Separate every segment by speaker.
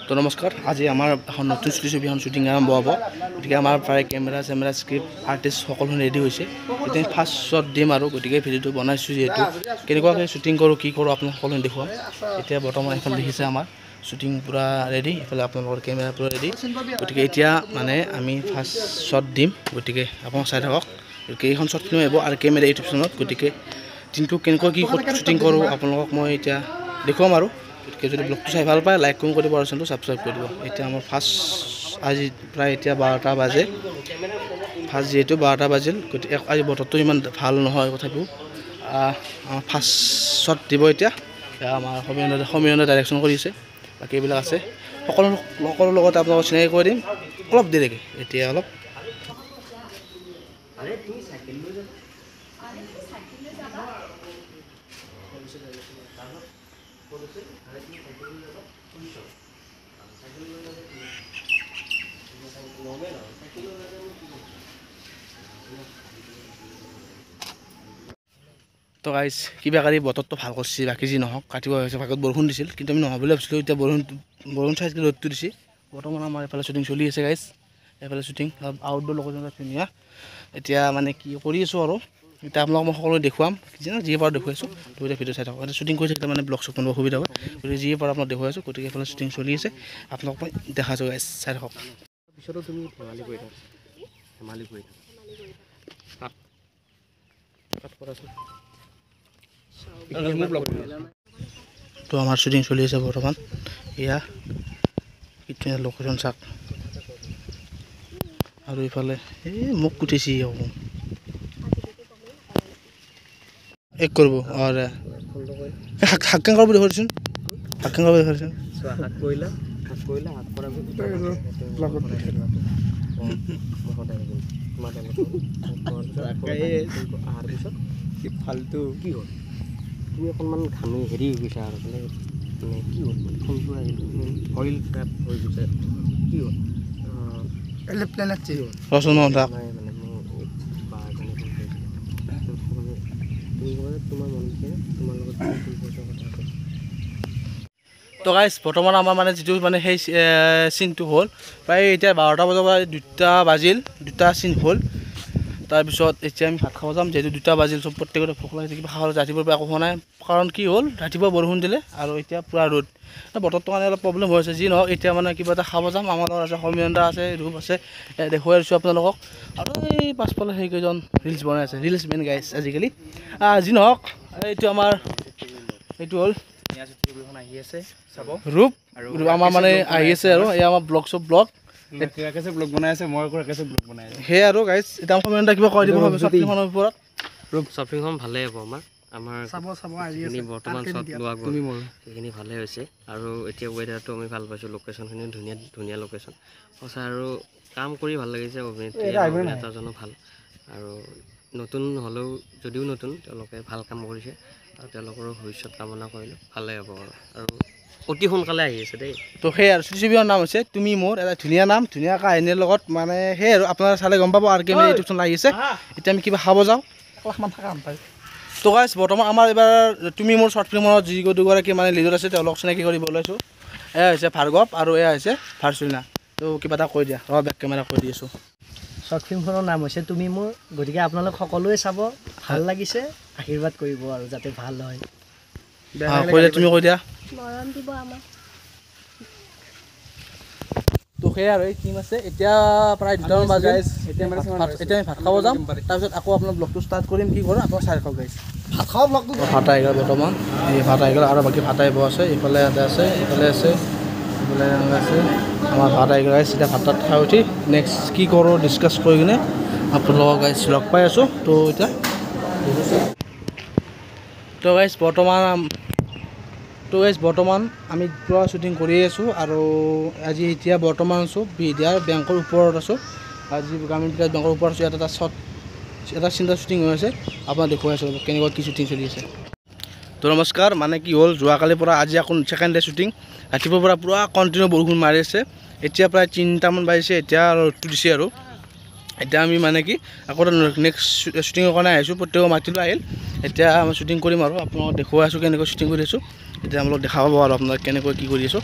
Speaker 1: তো নমস্কাৰ, আজি আমাৰ এখন নতুন চুটি ছবিখন শ্বুটিং আৰম্ভ হ'ব। গতিকে আমাৰ প্ৰায় কেমেৰা চেমেৰা স্ক্ৰিপ্ট আৰ্টিষ্ট সকলোখিনি ৰেডি হৈছে। এতিয়া ফাৰ্ষ্ট শ্বট দিম আৰু গতিকে ভিডিঅ'টো বনাইছোঁ যিহেতু কেনেকুৱাকৈ শ্বুটিং কৰোঁ কি কৰোঁ আপোনালোক সকলোখিনি দেখুৱাম। এতিয়া বৰ্তমান এইফালে দেখিছে আমাৰ শ্বুটিং পূৰা ৰেডি, এইফালে আপোনালোকৰ কেমেৰা পূৰা ৰেডি। গতিকে এতিয়া মানে আমি ফাৰ্ষ্ট শ্বট দিম, গতিকে আপোনালোক চাই থাকক। গতিকে এইখন শ্বৰ্ট ফিল্ম আহিব আৰু কেমেৰা ইউটিউব চেনেলত। গতিকে দিনটো কেনেকুৱা কি শ্বুটিং কৰোঁ আপোনালোকক মই এতিয়া দেখুৱাম আৰু। গতিকে যদি ব্লগটো চাই ভাল পায় লাইক কমেণ্ট কৰিব আৰু চেনেলটো ছাবস্ক্ৰাইব কৰি দিব। এতিয়া আমাৰ ফাৰ্ষ্ট আজি প্ৰায় এতিয়া 12টা বাজে, ফাৰ্ষ্ট যিহেতু 12টা বাজিল, গতিকে আজি বতৰটো ইমান ভাল নহয়, তথাপিও আমাৰ ফাৰ্ষ্ট শ্বট দিব। এতিয়া আমাৰ সমীৰণে ডাইৰেকশ্যন কৰিছে, বাকী এইবিলাক আছে সকলো লগত আপোনালোকক চিনাকি কৰি দিম অলপ দেৰিকৈ। এতিয়া অলপ তো গাইজ কিবা কালি বতৰটো ভাল কৰিছে, বাকী যি নহওক ৰাতিপুৱা হৈছে ভাগত বৰষুণ দিছিল, কিন্তু আমি নহ'ব বুলি ভাবিছিলোঁ। এতিয়া বৰষুণ চাই ৰ'দটো দিছে। বৰ্তমান আমাৰ এইফালে শ্বুটিং চলি আছে গাইজ, এইফালে শ্বুটিং আউটডোৰ লোকেশ্যন ধুনীয়া। এতিয়া মানে কি কৰি আছোঁ আৰু এতিয়া আপোনালোক মই সকলো দেখুৱাম, যি পাৰোঁ দেখুৱাইছোঁ। তো এতিয়া ভিডিঅ' চাই থাকক। এতিয়া শ্বুটিং কৰি থাকিলে মানে ব্লগ চক বনোৱা অসুবিধা হয়, গতিকে যিয়ে পাৰোঁ আপোনাক দেখুৱাই আছোঁ। গতিকে এইফালে শ্বুটিং চলি আছে, আপোনালোক মই দেখাইছোঁ গাইজ, চাই থাকক।
Speaker 2: পিছতো তুমি ধেমালি কৰি থাকা, ধেমালি কৰি থাকা।
Speaker 1: তো আমাৰ শ্বুটিং চলি আছে বৰ্তমান। এয়া কি ধুনীয়া লোকেশ্যন চাওক। আৰু ইফালে এই মোক উঠিছে এক কৰিব আৰু হাক কৰিব দেখোন, হাক কৰিব দেখোন।
Speaker 2: ফাল্টু কি হ'ল, তুমি অকণমান ঘামি হেৰি হৈ গৈছা আৰু মানে মানে কি হ'ল, ফোনটো আহিল অইল ট্ৰেপ হৈ গৈছে, কি হ'ল মানে মোৰ বা এজনী ফোন কৰিছিলে, তুমি ক'বা তোমাৰ মন তোমাৰ লগত কথা আছে।
Speaker 1: তো গাইজ বৰ্তমান আমাৰ মানে যিটো মানে সেই চিনটো হ'ল প্ৰায় এতিয়া 12টা বজাৰ পৰা 2টা বাজিল, 2টা চিন হ'ল। তাৰপিছত এতিয়া আমি ভাত খাব যাম, যিহেতু 2টা বাজিল, চব প্ৰত্যেকতে ভোক লাগিছে, কিবা খাব। ৰাতিপুৱাৰ পৰা একো খোৱা নাই, কাৰণ কি হ'ল ৰাতিপুৱা বৰষুণ দিলে আৰু এতিয়া পূৰা ৰ'দ, বতৰটোৰ কাৰণে অলপ প্ৰব্লেম হৈ আছে। যি নহওক এতিয়া মানে কিবা এটা খাব যাম। আমাৰ লগত আছে সমীৰণ দা আছে, ৰূপ আছে, দেখুৱাই দিছোঁ আপোনালোকক। আৰু এই পাছফালে সেইকেইজন ৰিলচ বনাই আছে, ৰিলচ মেন গাইজ আজিকালি। যি নহওক এইটো আমাৰ এইটো হ'ল ৰূপ, আমাৰ মানে আহি আছে আৰু এই আমাৰ ব্লগ চব ব্লগ সেয়ে আৰু গাইজ। এতিয়া সমীৰণ কিবা কৈ দিব ওপৰত।
Speaker 2: শ্বপিংখন ভালেই হ'ব, আমাৰ আমাৰ বৰ্তমান শ্বট লোৱা গ'ল সেইখিনি ভালেই হৈছে। আৰু এতিয়া ৱেডাৰটো আমি ভাল পাইছোঁ, লোকেশ্যনখিনিও ধুনীয়া ধুনীয়া লোকেশ্যন সঁচা। আৰু কাম কৰি ভাল লাগিছে, অভিনেত্ৰী অভিনেতাজনো ভাল আৰু নতুন হ'লেও যদিও নতুন তেওঁলোকে ভাল কাম কৰিছে আৰু তেওঁলোকৰো ভৱিষ্যত কামনা কৰিলোঁ, ভালেই হ'ব আৰু অতি সোনকালে আহি আছে দেই।
Speaker 1: তো সেই আৰু চুটি ছবিখনৰ নাম হৈছে তুমি মোৰ, এটা ধুনীয়া নাম, ধুনীয়া কাহিনীৰ লগত মানে সেই আৰু আপোনালোকে চালে গম পাব। আৰু কেমেৰা ইউটিউব চেনেল আহি আছে। এতিয়া আমি কিবা খাব যাওঁ। তো গাইজ বৰ্তমান আমাৰ এইবাৰ তুমি মোৰ শ্বৰ্ট ফিল্মত যি দুগৰাকী মানে লিডাৰ আছে তেওঁলোক চিনাকি কৰিব ওলাইছোঁ। এয়া হৈছে ভাৰ্গৱ আৰু এয়া হৈছে ভাৰ্চুলিনা। তো কিবা এটা কৈ দিয়া, ৰ বেক কেমেৰা কৈ দি আছোঁ।
Speaker 3: শ্বৰ্ট ফিল্মখনৰ নাম হৈছে তুমি মোৰ, গতিকে আপোনালোক সকলোৱে চাব, ভাল লাগিছে, আশীৰ্বাদ কৰিব আৰু যাতে ভাল হয়।
Speaker 1: কৈ দিয়া, তুমি কৈ দিয়া,
Speaker 4: মৰম দিব আমাক।
Speaker 1: তো সেয়াই আৰু এই টিম আছে। এতিয়া প্ৰায় 2টামান বাজিল, এতিয়া আমি ভাত খাব যাম, তাৰপিছত আকৌ আপোনাৰ ব্লগটো ষ্টাৰ্ট কৰিম। কি কৰোঁ আপোনাক চাই থাকক গাইজ। ভাত খাব ব্লগটো ভাত আহি গ'ল বৰ্তমান, এই ভাত আহি গ'ল আৰু বাকী ভাত আহিব আছে, ইফালে এটা আছে, ইফালে আছে, ইফালে আছে। আমাৰ ভাত আহি গ'ল গাইজ। এতিয়া ভাত তাত খাই উঠি নেক্সট কি কৰোঁ ডিছকাছ কৰি কিনে আপোনালোকক গাইজ লগ পাই আছোঁ। তো এতিয়া তো গাইজ বৰ্তমান আমি পূৰা শ্বুটিং কৰিয়ে আছোঁ আৰু আজি এতিয়া বৰ্তমান আছোঁ বিদ্যাৰ বেংকৰ ওপৰত আছোঁ। আজি গ্ৰামীণ বিকাশ বেংকৰ ওপৰত আছোঁ। ইয়াত এটা শ্বট এটা চিন্তা শ্বুটিং হৈ আছে, আপোনাক দেখুৱাই আছোঁ কেনেকুৱা কি শ্বুটিং চলি আছে। তো নমস্কাৰ, মানে কি হ'ল যোৱাকালিৰ পৰা আজি আকৌ ছেকেণ্ড ডে শ্বুটিং। ৰাতিপুৱাৰ পৰা পূৰা কণ্টিনিউ বৰষুণ মাৰি আছে। এতিয়া প্ৰায় 3টামান বাজিছে, এতিয়া ৰ'দটো দিছে আৰু এতিয়া আমি মানে কি আকৌ নেক্সট শ্বুটিঙৰ কাৰণে আহিছোঁ। প্ৰত্যেকৰ মাতিলোঁ আহিল, এতিয়া আমি শ্বুটিং কৰিম আৰু আপোনালোকক দেখুৱাই আছোঁ কেনেকৈ শ্বুটিং কৰি আছোঁ। এতিয়া আপোনালোক দেখা পাব আৰু আপোনালোক কেনেকৈ কি কৰি আছোঁ।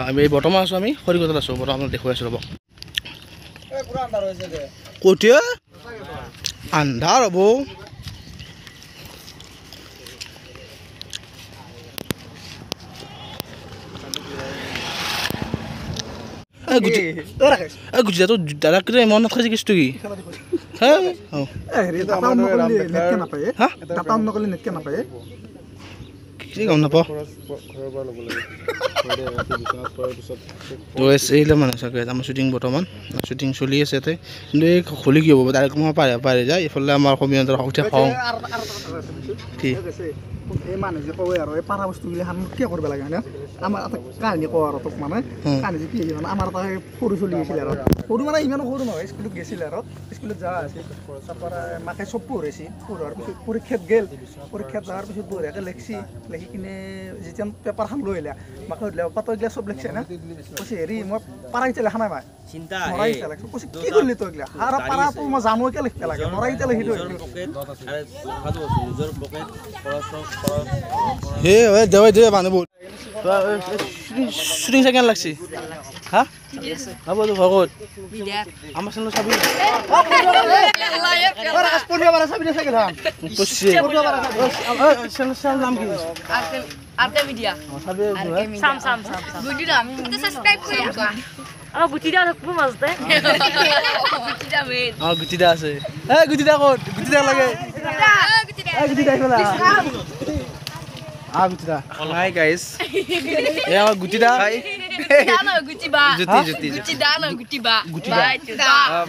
Speaker 1: আমি এই বৰ্তমান আছোঁ, আমি খৰিকটাত আছোঁ, বৰ্তমান আপোনালোক দেখুৱাই আছোঁ। ৰ'ব, ক'ত আন্ধাৰ হ'ব। গুজিদাটো দাদাক মন নাথাকে কেছটো কি গম নাপাওঁ। তো এইবিলাক মানুহ চাগে আমাৰ শ্বুটিং বৰ্তমান শ্বুটিং চলি আছে ইয়াতে। কিন্তু এই খুলি কি হ'ব, ডাইৰেক্ট মই পাৰে পাৰে যায় এইফালে আমাৰ অসমীয়া উঠে খাওঁ কি
Speaker 4: এই মানুহ যে কয় আৰু এই পাৰা বস্তুগিলাখান কিয় কৰিব লাগে হয়নে? আমাৰ এটা কাহিনী কওঁ আৰু তোক, মানে কাহিনী কি মানে আমাৰ এটা সৰু চলি আছিল আৰু সৰু মানে ইমানো সৰু নহয়, স্কুলত গৈছিল আৰু স্কুলত যোৱা আছিল। তাৰপৰা মাকে চব পঢ়াইছিল, পঢ়োৱাৰ পিছত পৰীক্ষাত গ'ল, পৰীক্ষাত যোৱাৰ পিছত বঢ়িয়াকৈ লেখছি, লেখি কিনে যেতিয়া পেপাৰখন লৈ আহিলে মাকে সুধিলে পাতৰ এইগিলা চব লেখছে না? কৈছে হেৰি মই পাৰাকেইটা লেখা নাই মাই, নৰাকেইটা লেখছোঁ। কৈছে কি কৰিলি তই এইগিলা? আৰু পাৰাটো মই জানো কিয় লিখিব লাগে, নৰাকেইটা লিখি থৈ।
Speaker 1: হে দেৱাই দেৱাই মানুহ বহুত শ্বুটিং চাই কেনে লাগছে? হা হ'ব ভগত আমাৰ চেনেল চাবি নাম কি? গুটিদা আছে, গুটিদা ক'ত? গুটিদা লাগে। গুটিদা
Speaker 5: হাই গাইস,
Speaker 1: এ আমাৰ গুটিদা
Speaker 5: জ্যোতি জ্যোতি গুটিদা।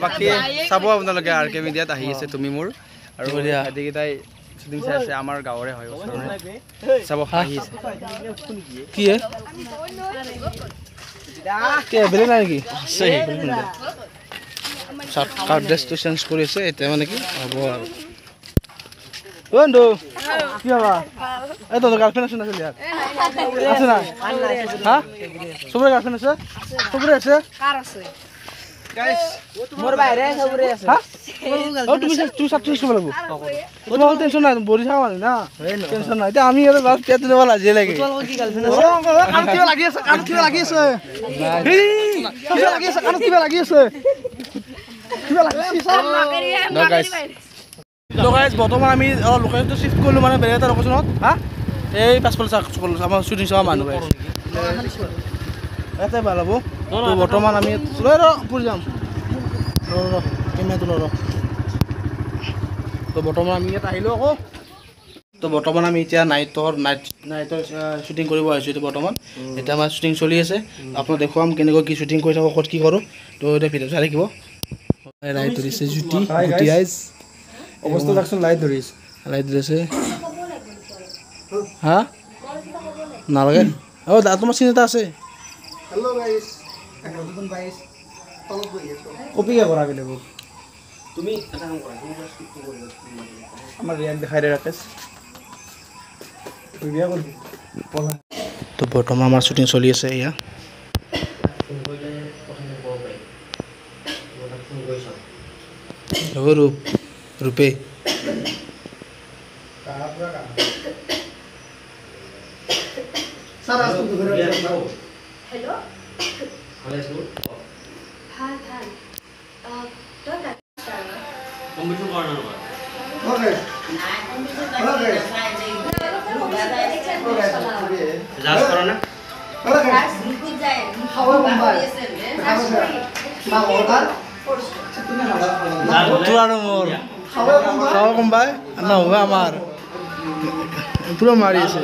Speaker 5: বাকী চাব আপোনালোকে আৰ কে মিডিয়াত আহি আছে তুমি মোৰ আৰু ভাইটিকেইটাই শ্বুটিং চাই আছে, আমাৰ গাঁৱৰে হয়, চাব আহি আছে।
Speaker 1: কি বেলেগ নাই নেকি? আছে চাৰ্ট ড্ৰেছটো চেঞ্জ কৰি আছে এতিয়া, মানে কি হ'ব আৰু। বন্ধু কি হবা? এই তহঁতৰ গাৰ্লফ্ৰেণ্ড আছে নাছিল ইয়াত? আছে নাই? হা, চবৰে গাৰ্লফ্ৰেণ্ড আছে? চবৰে আছে? তুমি তুমি চাৰ্ট চেঞ্জ কৰিব লাগিব, তোমাৰ টেনশ্যন নাই, বৰি থাকা মানুহ না, টেনশ্যন নাই। এতিয়া আমি আৰু পেট দিব লাজে লাগে।
Speaker 4: কিবা লাগি আছে, কাণত কিবা লাগি আছে, লাগি আছে, কাণত কিবা লাগি আছে, কিবা লাগি আছে।
Speaker 1: তো গাইজ বৰ্তমান আমি লোকেশ্যনটো চিফ্ট কৰিলোঁ, মানে বেলেগ এটা লোকেশ্যনত। হা, এই পাছফালে আমাৰ শ্বুটিং চোৱা মানুহ ইয়াতে ভাল হ'ব। তো বৰ্তমান আমি ৰ পৰি যাম, ৰ ৰ কেমেৰাটো ৰ। তো বৰ্তমান আমি ইয়াত আহিলোঁ আকৌ। তো বৰ্তমান আমি এতিয়া নাইটৰ নাইটৰ শ্বুটিং কৰিব আহিছোঁ। এতিয়া বৰ্তমান এতিয়া আমাৰ শ্বুটিং চলি আছে, আপোনাক দেখুৱাম কেনেকৈ কি শ্বুটিং কৰি থাকোঁ, ক'ত কি কৰোঁ। তো এতিয়া ভিডিঅ' চাই থাকিব। লাইট ধৰিছে জ্যোতি গুটি আইজ
Speaker 5: অৱস্থা দেখচোন, লাইট ধৰিছে,
Speaker 1: লাইট ধৰিছে। হা নালাগে। অ' দা তোমাৰ চিন এটা আছে।
Speaker 4: হেল্ল' গাইস, 11:22 তলত বহি আছো।
Speaker 5: কপিকে কৰা বেলেগক। তুমি এটা কাম কৰা, তুমি স্কিপ কৰিবা। আমাৰ ৰিয়াক দেখাই দে ৰাকেশ। তুই বিয়া কৰবি বলা।
Speaker 1: তো বৰ্তমান আমাৰ শ্বুটিং চলি আছে এয়া। ৰূপ ৰূপে তোৰ আৰু মোৰ খাব কোনোবাই নহ'ব, আমাৰ পুৰা মাৰি আছে।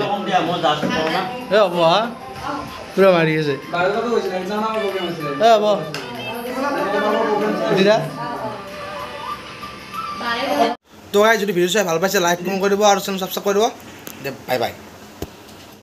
Speaker 1: এ হ'ব, হা পুৰা মাৰি আছে। এ হ'ব দিদা। তো গাইজ যদি ভিডিঅ' চাই ভাল পাইছে লাইক কমেণ্ট কৰি দিব আৰু চেনেল ছাবস্ক্ৰাইব কৰি দিব। দে বাই বাই।